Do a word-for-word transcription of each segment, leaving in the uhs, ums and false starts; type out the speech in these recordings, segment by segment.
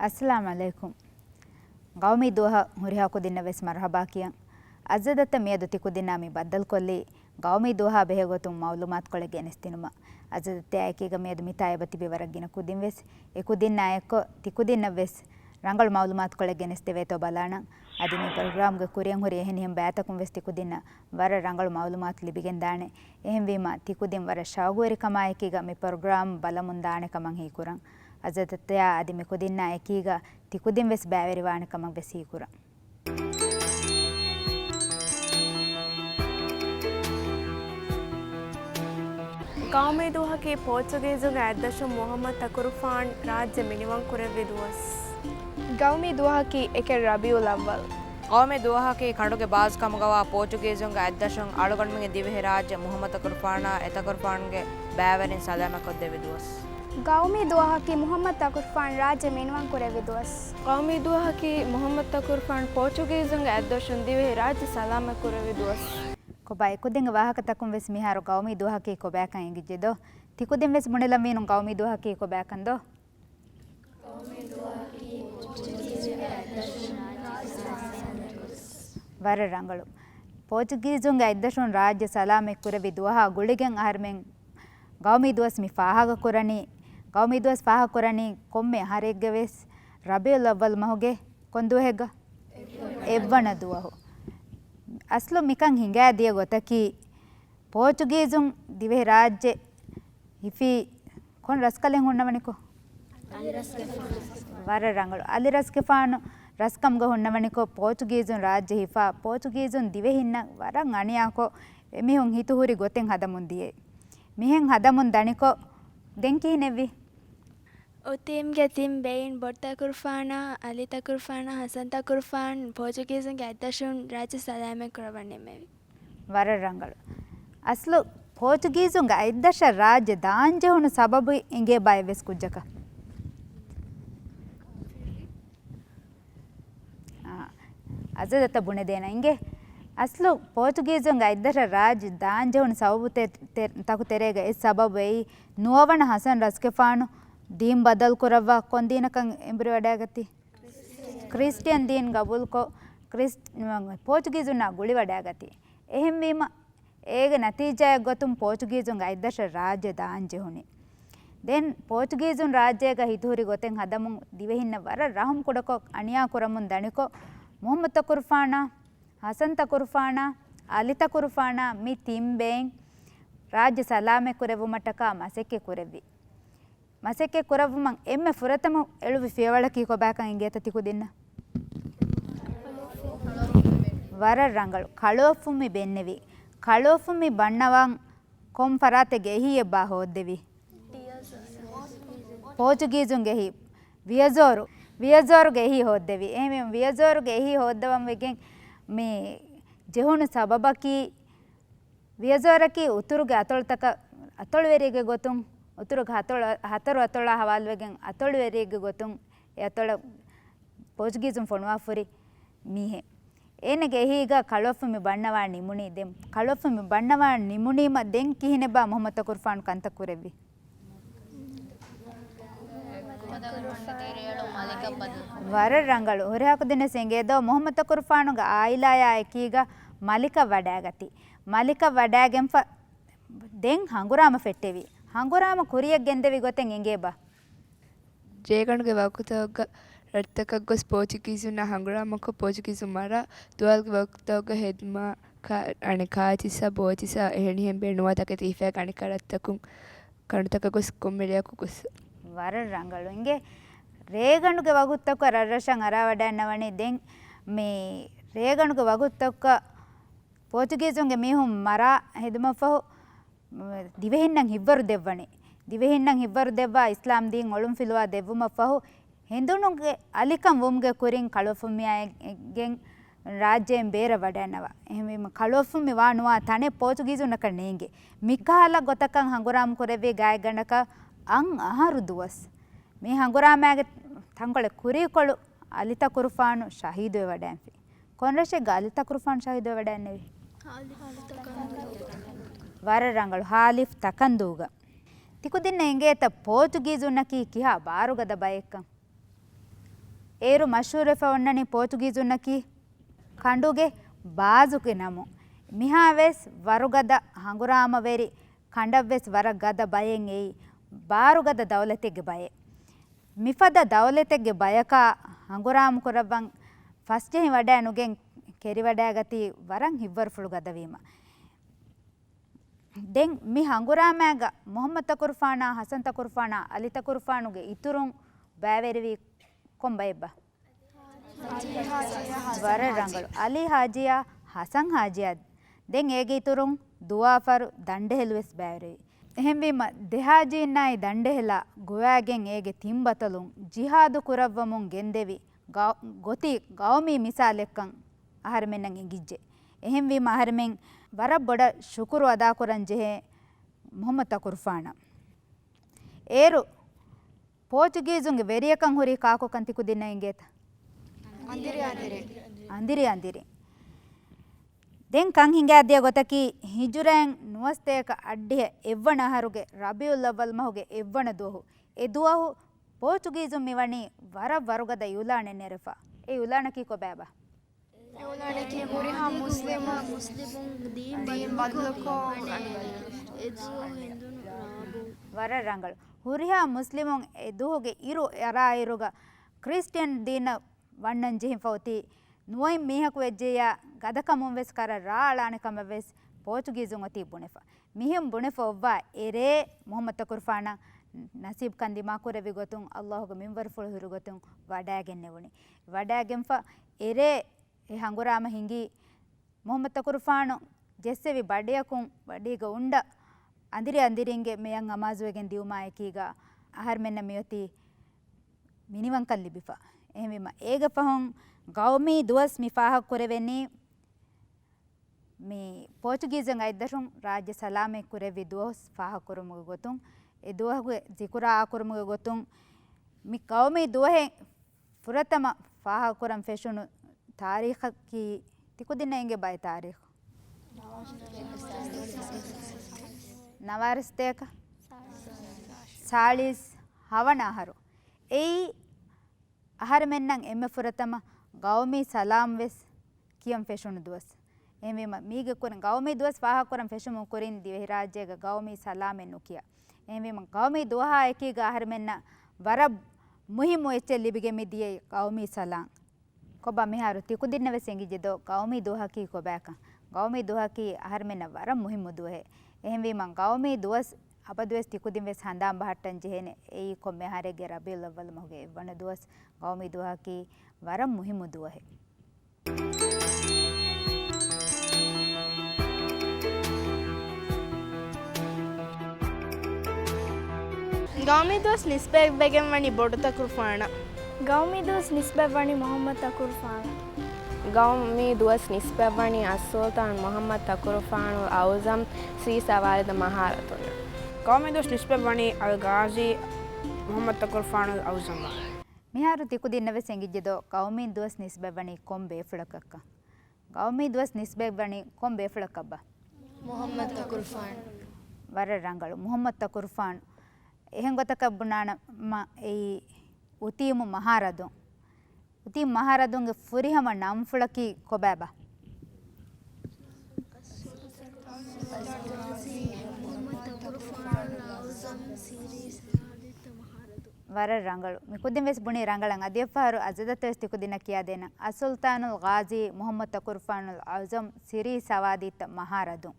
އައްސަލާމް ޢަލައިކުމް. ގައުމީ ދުވަހަށް ހުރިހާ ކުދިންނަށް ވެސް މަރުޙަބާ ކިޔަން. އަޒަދައްތަ މިއަދު ތިކުދިންނާ މި ބައްދަލުކޮށްލީ ގައުމީ ދުވަހާ ބެހޭ ގޮތުން މަޢުލޫމާތުކޮޅެއް ގެނެސްދިނުމަށް. އަޒަދައްތައާ އެކީގަ މިއަދު މިތާ އެބަތިބި ވަރަށް ގިނަ ކުދިން ވެސް އެ ކުދިންނާ އެއްކޮށް ތިކުދިންނަށް ވެސް ރަނގަޅު މަޢުލޫމާތުކޮޅެއް ގެނެސްދެވޭތޯ ބަލާނަން. އަދި މި ޕްރޮގްރާމްގެ ކުރިއަށް ހުރި އެހެނިހެން ބައިތަކުން ވެސް ތިކުދިންނަށް ވަރަށް ރަނގަޅު މަޢުލޫމާތު ލިބިގެންދާނެ. އެހެންވީމަ ތިކުދިން ވަރަށް ޝައުގުވެރިކަމާއެކީގަ މި ޕްރޮގްރާމް ބަލަމުންދާނެ ކަމަށް ހީކުރަން. އަޒަދައްތަޔާ އަދި މި ކުދިންނާ އެކީގަ ތިކުދިން ވެސް ބައިވެރިވާނެ ކަމަށް ވެސް ހީކުރަން. ގައުމީ ދުވަހަކީ ޕޯޗުގީޒުންގެ އަތްދަށުން މުޙައްމަދު ތަކުރުފާން ރާއްޖެ މިނިވަން ކުރެއްވި ދުވަސް. ގައުމީ ދުވަހަކީ އެކެއް ރަބީޢުލް އައްވަލް. ގައުމީ ދުވަހަކީ ކަނޑުގެ ބާޒު ކަމުގަވާ ޕޯޗުގީޒުންގެ އަތްދަށުން އަޅުގަނޑުމެންގެ ދިވެހިރާއްޖެ މުޙައްމަދު ތަކުރުފާނާ އެތަކުރުފާނުގެ ބައިވެރިން ސަލާމަތްކޮށްދެއްވި ދުވަސް. ގައުމީ ދުވަހަކީ މުޙައްމަދު ތަކުރުފާން ރާއްޖެ މިނިވަން ކުރެއްވި ދުވަސް. ގައުމީ ދުވަހަކީ މުޙައްމަދު ތަކުރުފާން ޕޯޗުގީޒުންގެ އަތްދަށުން ދިވެހި ރާއްޖެ ސަލާމަތް ކުރެއްވި ދުވަސް. ކޮބާ އެކުދިންގެ ވާހަކަތަކުން ވެސް މިހާރު ގައުމީ ދުވަހަކީ ކޮބާކަން އެނގިއްޖެދޯ؟ ތިކުދިން ވެސް ބުނެލަންވީނު ގައުމީ ދުވަހަކީ ކޮބާކަންދޯ؟ ވަރަށް ރަނގަޅު. ޕޯޗުގީޒުންގެ އަތްދަށުން ރާއްޖެ ސަލާމަތް ކުރެއްވި ދުވަހާ ގުޅިގެން އަހަރެމެން ގައުމީ ދުވަސް މި ފާހަގަކުރަނީ، ގައުމީ ދުވަސް ފާހަގަކުރަނީ ކޮންމެ އަހަރެއްގެ ވެސް ރަބީޢުލް އައްވަލް މަހުގެ ކޮން ދުވަހެއްގަ؟ އެއްވަނަ ދުވަހު. އަސްލު މިކަން ހިނގާ ދިޔަ ގޮތަކީ، ޕޯޗުގީޒުން ދިވެހި ރާއްޖެ ހިފީ ކޮން ރަސްކަލެއް ހުންނަވަނިކޮ؟ ވަރަށް ރަނގަޅު. އަލި ރަސްގެފާނު ރަސްކަމުގަ ހުންނަވަނިކޮ، ޕޯޗުގީޒުން ރާއްޖެ ހިފާ، ޕޯޗުގީޒުން ދިވެހިންނަށް ވަރަށް އަނިޔާކޮށް، އެމީހުން ހިތުހުރި ގޮތެއް ހަދަމުން ދިޔައީ. މިހެން ހަދަމުން ދަނިކޮށް، ދެން ކިހިނެއްވީ؟ އުތީމްގެ ތިން ބެއިން ބޮޑުތަކުރުފާނާ، އަލިތަކުރުފާނާ، ހަސަންތަކުރުފާން ޕޯޗުގީޒުންގެ އަތްދަށުން ރާއްޖެ ސަލާމަތް ކުރައްވަން ނިންމެވި. ވަރަށް ރަނގަޅު. އަސްލު ޕޯޗުގީޒުންގެ އަތްދަށަށް ރާއްޖެ ދާންޖެހުނު ސަބަބު އިނގޭ ބައެއް ވެސް ކުއްޖަކަށް. އާ، އަޒަދަތަ ބުނެދޭނަ އިނގޭ. އަސްލު ޕޯޗުގީޒުންގެ އަތްދަށަށް ރާއްޖެ ދާންޖެހުނު ސަބަބު ތެ-، ތެ-، ތަކު ތެރޭގަ އެއް ސަބަބު އެއީ ނުވަވަނަ ހަސަން ރަސްގެފާނު ދީން ބަދަލު ކުރައްވާ ކޮން ދީނަކަށް އެނބުރި ވަޑައިގަތީ. ކްރިސްޓިއަން ދީން ގަބޫލުކޮށް، ކްރިސް-، ޕޯޗުގީޒުންނާ ގުޅިވަޑައިގަތީ. އެހެންވީމަ، އޭގެ ނަތީޖާއެއް ގޮތުން ޕޯޗުގީޒުންގެ އަތްދަށަށް ރާއްޖެ ދާން ޖެހުނީ. ދެން ޕޯޗުގީޒުން ރާއްޖޭގަ ހިތުހުރި ގޮތެއް ހަދަމުން ދިވެހިންނަށް ވަރަށް ރަހުމް ކުޑަކޮށް އަނިޔާ ކުރަމުން ދަނިކޮށް، މުޙައްމަދު ތަކުރުފާނާ، ހަސަން ތަކުރުފާނާ، އަލި ތަކުރުފާނާ މި ތިން ބެއިން ރާއްޖެ ސަލާމަތް ކުރެއްވުމަށްޓަކާ މަސައްކަތް ކުރެއްވި. މަސައްކަތް ކުރައްވުމަށް އެންމެ ފުރަތަމަ އެޅުވި ފިޔަވަޅަކީ ކޮބާކަން އިނގޭތަ ތިކުދިންނަށް؟ ވަރަށް ރަނގަޅު. ކަޅުއޮށްފުން މި ބެންނެވި. ކަޅުއޮށްފުން މި ބަންނަވަން ކޮން ފަރާތެއްގެ އެހީއެއްބާ ހޯއްދެވީ؟ ޕޯޗުގީޒުންގެ އެހީ. ވިޔަޒޯރު. ވިޔަޒޯރުގެ އެހީ ހޯއްދެވީ. އެހެންވީމަ ވިޔަޒޯރުގެ އެހީ ހޯއްދަވަން ވެގެން މި ޖެހުނު ސަބަބަކީ، ވިޔަޒޯރަކީ އުތުރުގެ އަތޮޅުތަކަށް އަތޮޅުވެރިއެއްގެ ގޮތުން، އުތުރުގެ ހަތޮޅު-، ހަތަރު އަތޮޅާ ހަވާލުވެގެން އަތޮޅުވެރިއެއްގެ ގޮތުން އެ އަތޮޅަށް ޕޯޗުގީޒުން ފޮނުވާފަ ހުރި މީހެއް. އޭނަގެ އެހީގަ ކަޅުއޮށްފުން މި ބަންނަވާ ނިމުނީ. ދެން ކަޅުއޮށްފުން މި ބަންނަވާ ނިމުނީމަ ދެން ކިހިނެއްބާ މުޙައްމަދު ތަކުރުފާނު ކަންތައް ކުރެއްވީ؟ ވަރަށް ރަނގަޅު. ހުރިހާ ކުދިންނަށް އެނގޭދޯ، މުޙައްމަދު ތަކުރުފާނުގެ އާއިލާޔާ އެކީގަ މަލިކަށް ވަޑައިގަތީ. މަލިކަށް ވަޑައިގެންފަ ދެން ހަނގުރާމަ ފެއްޓެވި. ހަނގުރާމަ ކުރިޔަށް ގެންދެވި ގޮތެއް އެނގޭބާ؟ ރޭގަނޑުގެ ވަގުތަކުގަ ރަށްތަކަށް ގޮސް ޕޯޗުގީޒުންނާ ހަނގުރާމަކޮށް، ޕޯޗުގީޒުން މަރާ، ދުވާލުގެ ވަގުތަކުގަ ހެދުމާ ކާ-، އަނެއް ކާޗިއްސާ ބޯޗިއްސާ އެހެނިހެން ބޭނުންވާ ތަކެތި ހިފާ އަނެއްކާ ރަށްތަކުން ކަނޑުތަކަށް ގޮސް ކޮންމެ ރެޔަކު ގޮސް. ވަރަށް ރަނގަޅު އިނގޭ. ރޭގަނޑުގެ ވަގުތުތަކުގަ ރަށްރަށަށް އަރާވަޑައިންނަވަނީ. ދެން މި ރޭގަނޑުގެ ވަގުތުތަކުގަ ޕޯޗުގީޒުންގެ މީހުން މަރާ ހެދުމަށްފަހު، ދިވެހިންނަށް ހިއްވަރު ދެއްވަނީ. ދިވެހިންނަށް ހިއްވަރު ދެއްވާ އިސްލާމް ދީން އޮޅުންފިލުވާ ދެއްވުމަށްފަހު، ހިނދުނުގެ އަލިކަން ވުމުގެ ކުރިން ކަޅުއޮށްފުންމިއާއެއްގެން ރާއްޖޭން ބޭރަށް ވަޑައިންނަވާ. އެހެންވީމަ ކަޅުއޮށްފުންމި ވާ ނުވާ ތަނެއް ޕޯޗުގީޒުންނަކަށް ނޭނގެ. މިކަހަލަ ގޮތަކަށް ހަނގުރާމަ ކުރެއްވި ގާތްގަނޑަކަށް އަށް އަހަރު ދުވަސް. މި ހަނގުރާމައިގެ ތަންކޮޅެއް ކުރީކޮޅު އަލި ތަކުރުފާނު ޝަހީދުވެ ވަޑައިންފި. ކޮންރަށެއްގަ އަލި ތަކުރުފާނު ޝަހީދުވެ ވަޑައިންނެވި؟ ވަރަށް ރަނގަޅު. ހާލިފް ތަކަންދޫގަ. ތިކުދިންނަށް އެނގޭތަ ޕޯޗުގީޒުންނަކީ ކިހާ ބާރުގަދަ ބައެއްކަން؟ އޭރު މަޝްހޫރުވެފަ އޮންނަނީ ޕޯޗުގީޒުންނަކީ ކަނޑުގެ ބާޒުގެ ނަމުން. މިހާވެސް ވަރުގަދަ ހަނގުރާމަވެރި ކަނޑަށްވެސް ވަރަށް ގަދަ ބައެއް އެއީ، ބާރުގަދަ ދައުލަތެއްގެ ބައެއް. މިފަދަ ދައުލަތެއްގެ ބަޔަކާ ހަނގުރާމަ ކުރައްވަން ފަސްޖެހި ވަޑައި ނުގެން ކެރިވަޑައިގަތީ ވަރަށް ހިތްވަރުފުޅު ގަދަވީމަ. ދެން މި ހަނގުރާމައިގަ މުޙައްމަދު ތަކުރުފާނާ، ޙަސަން ތަކުރުފާނާ، އަލީ ތަކުރުފާނުގެ އިތުރުން ބައިވެރިވީ ކޮން ބައެއްބާ؟ ވަރަށް ރަނގަޅު. އަލީ ޙާޖިޔާ، ޙަސަން ޙާޖިޔާ، ދެން އޭގެ އިތުރުން ދުވާފަރު ދަނޑެހެލު ވެސް ބައިވެރިވި. އެހެންވީމަ، ދެ ޙާޖީންނާއި ދަނޑެހެލާ ގޮވައިގެން އޭގެ ތިން ބަތަލުން ޖިހާދު ކުރައްވަމުން ގެންދެވި ގަ-، ގޮތީ ގައުމީ މިސާލެއްކަން އަހަރެމެންނަށް އެނގިއްޖެ. އެހެންވީމަ، އަހަރެމެން ވަރަށް ބޮޑަށް ޝުކުރު އަދާކުރަން ޖެހޭ މުޙައްމަދު ތަކުރުފާނަށް. އޭރު ޕޯޗުގީޒުންގެ ވެރިޔަކަން ހުރީ ކާކުކަން ތިކުދިންނަށް އެނގޭތަ؟ އަނދިރި އަނދިރި. އަނދިރި އަނދިރި. ދެން ކަން ހިނގާދިޔަ ގޮތަކީ، ހިޖުރައިން ނުވަސަތޭކަ އަށްޑިހަ އެއްވަނަ އަހަރުގެ ރަބީޢުލް އައްވަލް މަހުގެ އެއްވަނަ ދުވަހު. އެ ދުވަހު ޕޯޗުގީޒުން މިވަނީ ވަރަށް ވަރުގަދަ އިޢުލާނެއް ނެރެފަ. އެ އިޢުލާނަކީ ކޮބާބާ؟ އެ އިޢުލާނަކީ ހުރިހާ މުސްލިމު، މުސްލިމުން ދީން ދީން ބަދަލުކޮށް އެ ދުވަހު ހެނދުނު ރާ ބޮޑު. ވަރަށް ރަނގަޅު. ހުރިހާ މުސްލިމުން އެ ދުވަހުގެ އިރު އަރާއިރުގަ ކްރިސްޓިއަން ދީނަށް ވަންނަން ޖެހިފަ އޮތީ ނުވަތަ މީހަކު ވެއްޖެއްޔާ ގަދަކަމުން ވެސް ކަރަށް ރާ އަޅާނެ ކަމަށް ވެސް ޕޯޗުގީޒުން އޮތީ ބުނެފަ. މިހެން ބުނެފަ އޮއްވާ އެރޭ މުޙައްމަދު ތަކުރުފާނަށް ނަސީބުކަން ދިމާކުރެއްވި ގޮތުން ﷲ ގެ މިންވަރުފުޅު ހުރި ގޮތުން ވަޑައިގެންނެވުނީ. ވަޑައިގެންފަ އެރޭ އެ ހަނގުރާމަ ހިނގީ މުޙައްމަދު ތަކުރުފާނު ޖެއްސެވި ބަޑިއަކުން ބަޑީގަ އުނޑަ އަނދިރި އަނދިރިންގެ މެޔަށް އަމާޒުވެގެން ދިއުމާއެކީގަ އަހަރުމެންނަށް މިއޮތީ މިނިވަންކަން ލިބިފަ. އެހެންވީމަ، އޭގެ ފަހުން ގައުމީ ދުވަސް މި ފާހަގަ ކުރެވެނީ މި ޕޯޗުގީޒުން އަތްދަށުން ރާއްޖެ ސަލާމަތް ކުރެއްވި ދުވަސް ފާހަގަ ކުރުމުގެ ގޮތުން، އެ ދުވަހުގެ ޒިކުރާ އާކުރުމުގެ ގޮތުން، މި ގައުމީ ދުވަހެއް ފުރަތަމަ ފާހަގަކުރަން ފެށުނު ތާރީޚަކީ ތިކުދިންނަށް އެނގޭ ބައެއް ތާރީޚު؟ ނަވާރަ ސަތޭކަ ސާޅީސް ހަވަނަ އަހަރު. އެއީ އަހަރެމެންނަށް އެންމެ ފުރަތަމަ ގައުމީ ސަލާމް ވެސް ކިޔަން ފެށުނު ދުވަސް. އެހެންވީމަ، މީގެ ކުރިން ގައުމީ ދުވަސް ފާހަގަކުރަން ފެށުމުގެ ކުރިން ދިވެހިރާއްޖޭގަ ގައުމީ ސަލާމެއް ނުކިޔާ. އެހެންވީމަ، ގައުމީ ދުވަހާ އެކީގަ އަހަރެމެންނަށް ވަރަށް މުހިއްމު އެއްޗެއް ލިބިގެން މިދިޔައީ ގައުމީ ސަލާމް. ކޮބާ މިހާރު ތިކުދިންނަށް ވެސް އެނގިއްޖެ ދޯ ގައުމީ ދުވަހަކީ ކޮބާކަން؟ ގައުމީ ދުވަހަކީ އަހަރެމެންނަށް ވަރަށް މުހިއްމު ދުވަހެއް. އެހެންވީމަ، ގައުމީ ދުވަސް އަބަދުވެސް ތިކުދިން ވެސް ހަނދާން ބަހައްޓަން ޖެހޭނެ. އެއީ ކޮންމެ އަހަރެއްގެ ރަބީޢުލް އައްވަލް މަހުގެ އެއްވަނަ ދުވަސް. ގައުމީ ދުވަހަކީ ވަރަށް މުހިއްމު ދުވަހެއް. ގައުމީ ދުވަސް ނިސްބަތްވެގެން ވަނީ ބޮޑު ތަކުރުފާނަށް. ގައުމީ ދުވަސް ނިސްބަތްވަނީ މުޙައްމަދު ތަކުރުފާނަށް. ގައުމީ ދުވަސް ނިސްބަތްވަނީ އައްސުލްޠާން މުޙައްމަދު ތަކުރުފާނުލް އަޢުޒަމް ސިރީ ސަވާދިއްތަ މަހާރަދުންނަށް. ގައުމީ ދުވަސް ނިސްބަތްވަނީ އަލްޣާޒީ މުޙައްމަދު ތަކުރުފާނުލް އަޢުޒަމަށް. މިހާރު ތިކުދިންނަށް ވެސް އެނގިއްޖެ ދޯ ގައުމީ ދުވަސް ނިސްބަތްވަނީ ކޮން ބޭފުޅަކަށްކަން؟ ގައުމީ ދުވަސް ނިސްބަތްވަނީ ކޮން ބޭފުޅަކަށްބާ؟ މުޙައްމަދު ތަކުރުފާނު. ވަރަށް ރަނގަޅު. މުޙައްމަދު ތަކުރުފާނު. އެހެން ގޮތަކަށް ބުނާނަމަ، އެއީ އުތީމު މަހާރަދުން. އުތީމު މަހާރަދުންގެ ފުރިހަމަ ނަންފުޅަކީ ކޮބާބާ؟ ވަރަށް ރަނގަޅު. މި ކުދިން ވެސް ބުނީ ރަނގަޅަށް. އަދިވެފަހަރު އަޒަދަތަށް ވެސް ތިކުދިންނަށް ކިޔާދޭނަން. އައްސުލްޠާނުލް ޣާޒީ މުޙައްމަދު ތަކުރުފާނުލް އަޢުޒަމް ސިރީ ސަވާދިއްތަ މަހާރަދުން.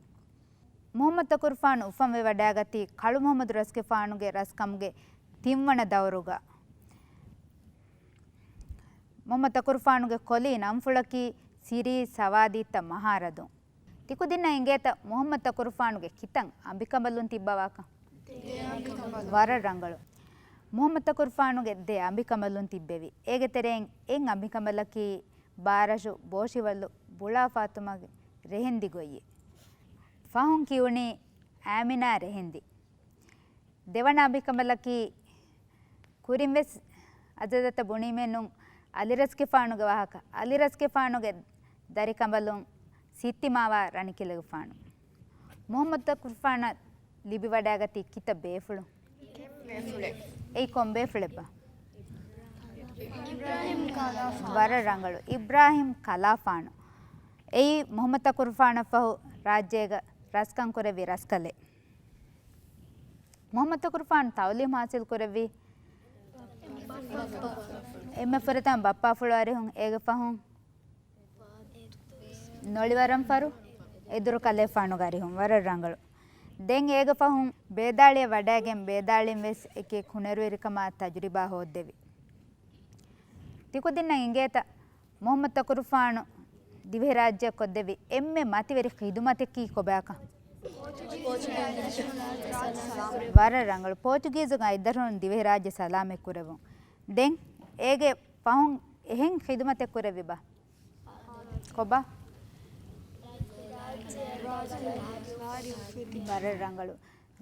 މުޙައްމަދު ތަކުރުފާނު އުފަންވެވަޑައިގަތީ ކަޅު މުޙައްމަދު ރަސްގެފާނުގެ ރަސްކަމުގެ ތިންވަނަ ދައުރުގަ. މުޙައްމަދު ތަކުރުފާނުގެ ކޮލީ ނަންފުޅަކީ ސިރީ ސަވާދިއްތަ މަހާރަދުން. ތިކުދިންނަށް އެނގޭތަ މުޙައްމަދު ތަކުރުފާނުގެ ކިތަން އަނބިކަނބަލުން ތިއްބަވާކަން؟ ވަރަށް ރަނގަޅު. މުޙައްމަދު ތަކުރުފާނުގެ ދެ އަނބިކަނބަލުން ތިއްބެވި. އޭގެ ތެރެއިން އެއް އަނބިކަނބަލަކީ ބާރަށު ބޯށިވައްލު ބުޅާ ފާތުމަގެ ރެހެންދި ގޮއްޔެއް. ފަހުން ކިޔުނީ އާމިނާ ރެހެންދި. ދެވަނަ އަނބިކަނބަލަކީ ކުރިން ވެސް އަޒަދަތަށް ބުނީމެއްނު އަލިރަސްގެފާނުގެ ވާހަކަ. އަލިރަސްގެފާނުގެ ދަރިކަނބަލުން ސިއްތިމާވާ ރަނިކިލެގެފާނު. މުޙައްމަދު ތަކުރުފާނަށް ލިބިވަޑައިގަތީ ކިތައް ބޭފުޅުން؟ އެއީ ކޮން ބޭފުޅެއްބާ؟ ވަރަށް ރަނގަޅު. އިބްރާހިމް ކަލާފާނު. އެއީ މުޙައްމަދު ތަކުރުފާނަށް ފަހު ރާއްޖޭގަ ރަސްކަން ކުރެއްވި ރަސްކަލެއް. މުޙައްމަދު ތަކުރުފާނު ތަޢުލީމް ޙާޞިލް ކުރެއްވީ އެންމެ ފުރަތަމަ ބައްޕާފުޅު އަރިހުން، އޭގެ ފަހުން ނޮޅިވަރަންފަރު އެދުރު ކަލޭފާނުގެ އަރިހުން. ވަރަށް ރަނގަޅު. ދެން އޭގެ ފަހުން ބޭދާޅިއަށް ވަޑައިގެން ބޭދާޅިން ވެސް އެކި ކުނެރުވެރިކަމާ ތަޖުރިބާ ހޯއްދެވި. ތިކުދިންނަށް އިނގޭތަ މުޙައްމަދު ތަކުރުފާނު ދިވެހިރާއްޖެއަށް ކޮށްދެއްވި އެންމެ މަތިވެރި ޚިދުމަތަކީ ކޮބާކަން؟ ވަރަށް ރަނގަޅު. ޕޯޗުގީޒުން އަތްދަށުން ދިވެހިރާއްޖެ ސަލާމަތް ކުރެވުން. ދެން އޭގެ ފަހުން އެހެން ޚިދުމަތެއް ކުރެއްވިބާ؟ ކޮބާ؟ ވަރަށް ރަނގަޅު.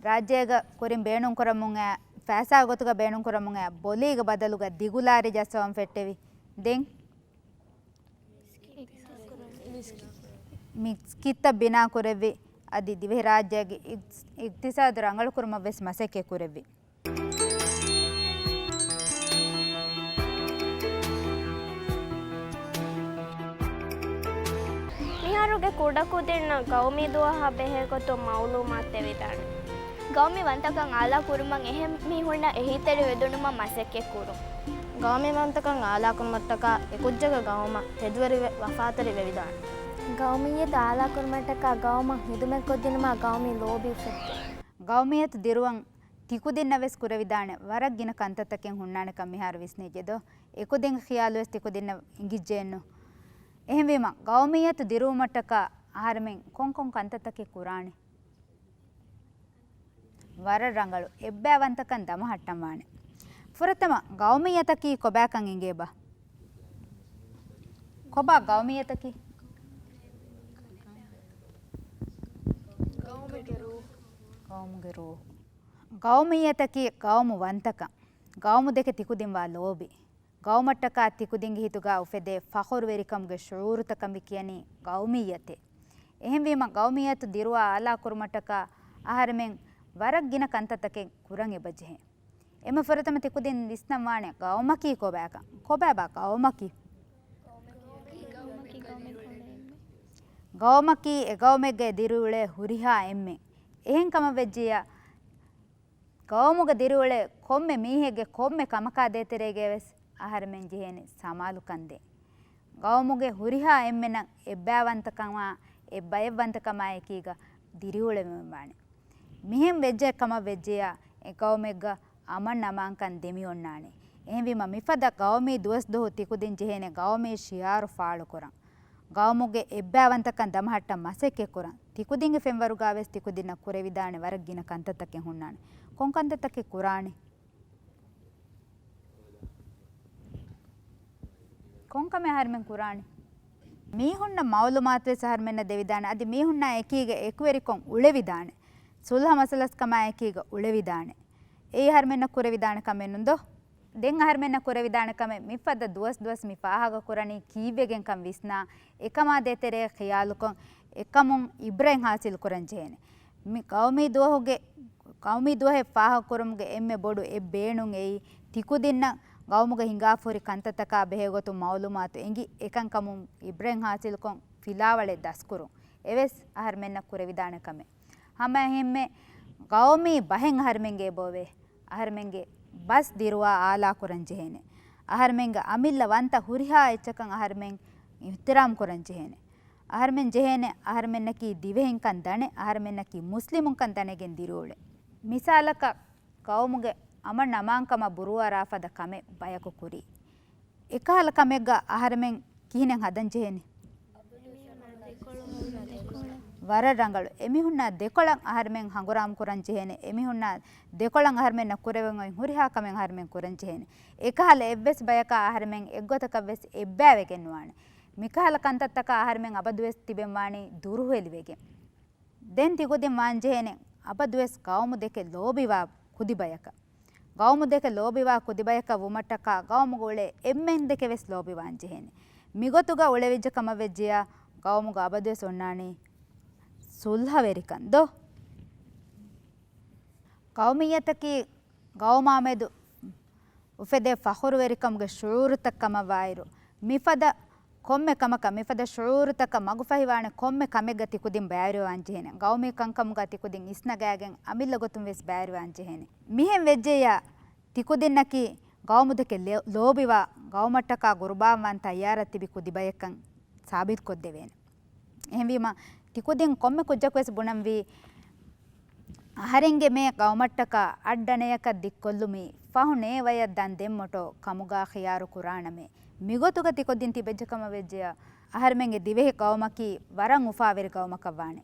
ރާއްޖޭގަ ކުރިން ބޭނުންކުރަމުން އައި، ފައިސާ ގޮތުގަ ބޭނުންކުރަމުން އައި، ބޮލީގެ ބަދަލުގަ ދިގުލާރި ޖައްސަވަން ފެއްޓެވި. ދެން މިސްކިތްތައް ބިނާ ކުރެއްވި، އަދި ދިވެހިރާއްޖޭގެ އިގް-، އިގްތިސާދު ރަނގަޅުކުރުމަށް ވެސް މަސައްކަތް ކުރެއްވި. މިހާރުގެ ކުޑަކުދިންނަށް ގައުމީ ދުވަހާ ބެހޭގޮތުން މައުލޫމާތު ދެވިދާނެ. ގައުމީ ވަންތަކަން އާލާކުރުމަށް އެހެން މީހުންނަށް އެހީތެރިވެދުނުމަށް މަސައްކަތްކުރުން. ގައުމީ ވަންތަކަން އާލާކުރުމަށްޓަކާ އެކުއްޖެއްގެ ގައުމަށް ތެދުވެރިވެ ވަފާތެރިވެވިދާނެ. ގައުމިއްޔަތު އާލާކުރުމަށްޓަކާ ގައުމަށް ހިދުމަތްކޮށްދިނުމަށް ގައުމީ ލޯބި އުފެއްދޭ. ގައުމިއްޔަތު ދިރުވަން ތިކުދިންނަށް ވެސް ކުރެވިދާނެ ވަރަށް ގިނަ ކަންތައްތަކެއް ހުންނާނެކަން މިހާރު ވިސްނިއްޖެދޯ؟ އެކުދިންގެ ޚިޔާލު ވެސް ތިކުދިންނަށް އިނގިއްޖެއެއްނު. އެހެންވީމަ، ގައުމިއްޔަތު ދިރުވުމަށްޓަކާ އަހަރެމެން ކޮންކޮން ކަންތައްތަކެއް ކުރާނެ؟ ވަރަށް ރަނގަޅު. އެއްބައިވަންތަކަން ދަމަހައްޓަންވާނެ. ފުރަތަމަ ގައުމިއްޔަތަކީ ކޮބާކަން އެނގޭބާ؟ ކޮބާ ގައުމިއްޔަތަކީ؟ ގައުމުގެ ރޫހު. ގައުމިއްޔަތަކީ ގައުމު ވަންތަކަން. ގައުމު ދެކެ ތިކުދިން ވާ ލޯބި. ގައުމަށްޓަކާ ތިކުދިންގެ ހިތުގަ އުފެދޭ ފަޚުރުވެރިކަމުގެ ޝުޢޫރުތަކަށް މި ކިޔަނީ ގައުމިއްޔަތޭ. އެހެންވީމަ، ގައުމިއްޔަތު ދިރުވާ އާލާކުރުމަށްޓަކާ އަހަރެމެން ވަރަށް ގިނަ ކަންތައްތަކެއް ކުރަން އެބަޖެހޭ. އެންމެ ފުރަތަމަ ތިކުދިން ވިސްނަންވާނެ ގައުމަކީ ކޮބާކަން. ކޮބާބާ ގައުމަކީ؟ ގައުމަކީ އެ ގައުމެއްގައި ދިރިއުޅޭ ހުރިހާ އެންމެން. އެހެން ކަމަށް ވެއްޖިއްޔާ، ގައުމުގަ ދިރިއުޅޭ ކޮންމެ މީހެއްގެ ކޮންމެ ކަމަކާ ދޭތެރޭގައި ވެސް އަހަރެމެން ޖެހޭނެ ސަމާލުކަން ދޭން. ގައުމުގެ ހުރިހާ އެންމެނަށް އެއްބައިވަންތަކަމާ، އެއްބައެއްވަންތަކަމާ އެކީގަ ދިރިއުޅެވެން ވާނެ. މިހެން ވެއްޖެ ކަމަށް ވެއްޖެޔާ، އެ ގައުމެއްގަ އަމަން އަމާންކަން ދެމިއޮންނާނެ. އެހެންވީމަ، މިފަދަ ގައުމީ ދުވަސްދުވަހު ތިކުދިން ޖެހޭނެ ގައުމީ ޝިޢާރު ފާޅުކުރަން. ގައުމުގެ އެއްބައިވަންތަކަން ދަމަހައްޓަން މަސައްކަތްކުރަން. ތިކުދިންގެ ފެންވަރުގަ ވެސް ތިކުދިންނަށް ކުރެވިދާނެ ވަރަށް ގިނަ ކަންތައްތަކެއް ހުންނާނެ. ކޮން ކަންތައްތަކެއް ކުރާނެ؟ ކޮންކަމެއް އަހަރެމެން ކުރާނެ؟ މީހުންނަށް މައުލޫމާތު ވެސް އަހަރެމެންނަށް ދެވިދާނެ. އަދި މީހުންނާ އެކީގަ އެކުވެރިކޮށް އުޅެވިދާނެ. ސުލްހަ މަސަލަސްކަމާ އެކީގަ އުޅެވިދާނެ. އެއީ އަހަރެމެންނަށް ކުރެވިދާނެ ކަމެއް ނުންދޯ؟ ދެން އަހަރެމެންނަށް ކުރެވިދާނެ ކަމެއް މިފަދަ ދުވަސް ދުވަސް މި ފާހަގަކުރަނީ ކީއްވެގެންކަން ވިސްނާ، އެކަމާ ދޭތެރޭ ޚިޔާލުކޮށް، އެކަމުން އިބްރަތް ހާސިލްކުރަން ޖެހޭނެ. މި ގައުމީ ދުވަހުގެ، ގައުމީ ދުވަހެއް ފާހަގަކުރުމުގެ އެންމެ ބޮޑު އެއް ބޭނުން އެއީ، ތިކުދިންނަށް ގައުމުގަ ހިނގާފަ ހުރި ކަންތައްތަކާ ބެހޭގޮތުން މައުލޫމާތު އެނގި، އެކަންކަމުން އިބްރަތް ހާސިލްކޮށް، ފިލާވަޅެއް ދަސްކުރުން އެވެސް އަހަރެމެންނަށް ކުރެވިދާނެ ކަމެއް. ހަމައެހެންމެ ގައުމީ ބަހެއް އަހަރެމެންގެ އެބައޮވޭ. އަހަރެމެންގެ ބަސް ދިރުވާ އާލާކުރަން ޖެހޭނެ. އަހަރެމެންގެ އަމިއްލަ ވަންތަ ހުރިހާ އެއްޗަކަށް އަހަރެމެން އިޙްތިރާމް ކުރަން ޖެހޭނެ. އަހަރެމެން ޖެހޭނެ އަހަރެމެންނަކީ ދިވެހިންކަން ދަނެ، އަހަރެމެންނަކީ މުސްލިމުންކަން ދަނެގެން ދިރިއުޅެ. މިސާލަކަށް، ގައުމުގެ އަމަން އަމާންކަމަށް ބުރޫއަރާފަދަ ކަމެއް ބަޔަކު ކުރީ. އެކަހަލަ ކަމެއްގަ އަހަރެމެން ކިހިނެއް ހަދަން ޖެހޭނެ؟ ވަރަށް ރަނގަޅު. އެމީހުންނާ ދެކޮޅަށް އަހަރެމެން ހަނގުރާމަ ކުރަން ޖެހޭނެ. އެމީހުންނާ ދެކޮޅަށް އަހަރެމެންނަށް ކުރެވެން އޮތް ހުރިހާ ކަމެއް އަހަރެމެން ކުރަން ޖެހޭނެ. އެކަހަލަ އެއްވެސް ބަޔަކާ އަހަރެމެން އެއްގޮތަކަށް ވެސް އެއްބައިވެގެން ނުވާނެ. މިކަހަލަ ކަންތައްތަކަށް އަހަރެމެން އަބަދުވެސް ތިބެން ވާނީ ދުރުހެލިވެގެން. ދެން ތިކުދިން ވާންޖެހޭނެ އަބަދުވެސް ގައުމު ދެކެ ލޯބިވާ ކުދިބަޔަކަށް. ގައުމު ދެކެ ލޯބިވާ ކުދިބަޔަކަށް ވުމަށްޓަކާ ގައުމުގަ އުޅޭ އެންމެން ދެކެ ވެސް ލޯބިވާން ޖެހޭނެ. މިގޮތުގަ އުޅެވިއްޖެ ކަމަށް ވެއްޖިޔާ ގައުމުގަ އަބަދުވެސް އޮންނާނީ ސުލްހަވެރިކަން ދޯ؟ ގައުމިއްޔަތަކީ ގައުމާމެދު އުފެދޭ ފަޚުރުވެރިކަމުގެ ޝުޢޫރުތައް ކަމަށްވާއިރު، މިފަދަ ކޮންމެ ކަމަކަށް، މިފަދަ ޝުޢޫރުތަކަށް މަގުފަހިވާނެ ކޮންމެ ކަމެއްގަ ތިކުދިން ބައިވެރިވާން ޖެހޭނެ. ގައުމީ ކަންކަމުގަ ތިކުދިން އިސްނަގާގެން އަމިއްލަ ގޮތުން ވެސް ބައިވެރިވާން ޖެހޭނެ. މިހެން ވެއްޖެއްޔާ، ތިކުދިންނަކީ ގައުމުދެކެ ލޯ-، ލޯބިވާ، ގައުމަށްޓަކާ ގުރުބާންވާން ތައްޔާރަށް ތިބި ކުދިބަޔަކަން ސާބިތުކޮށްދެވޭނެ. އެހެންވީމަ، ތިކުދިން ކޮންމެ ކުއްޖަކުވެސް ބުނަންވީ، އަހަރެންގެ މޭ ގައުމަށްޓަކާ އަށްޑަނަޔަކަށް ދިއްކޮށްލުމީ ފަހު ނޭވަޔަށް ދަން ދެން މޮޓޯ ކަމުގާ ޚިޔާރު ކުރާނަމޭ. މިގޮތުގަ ތިކުދިން ތިބެއްޖެ ކަމަށް ވެއްޖެޔާ، އަހަރެމެންގެ ދިވެހި ގައުމަކީ ވަރަށް އުފާވެރި ގައުމަކަށް ވާނެ.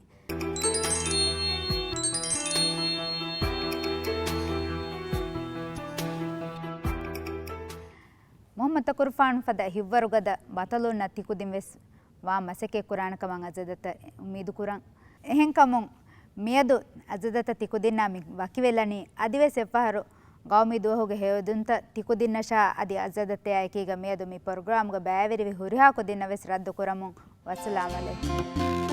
މުޙައްމަދު ތަކުރުފާނު ފަދަ ހިތްވަރުގަދަ ބަޠަލުންނަށް ތިކުދިން ވެސް ވާން މަސައްކަތް ކުރާނެ ކަމަށް އަޒަދަތަށް އުއްމީދު ކުރަން. އެހެންކަމުން، މިއަދު އަޒަދަތައް ތިކުދިންނާ މި ވަކިވެލަނީ، އަދިވެސް އެއްފަހަރު ގައުމީ ދުވަހުގެ ހެޔޮއެދުންތައް ތިކުދިންނަށާ އަދި އަޒަދަތަޔާ އެކީގަ މިއަދު މި ޕްރޮގްރާމްގަ ބައިވެރިވި ހުރިހާ ކުދިންނަށް ވެސް ރައްދު ކުރަމުން. ވައްސަލާމް ޢަލައިކުމް.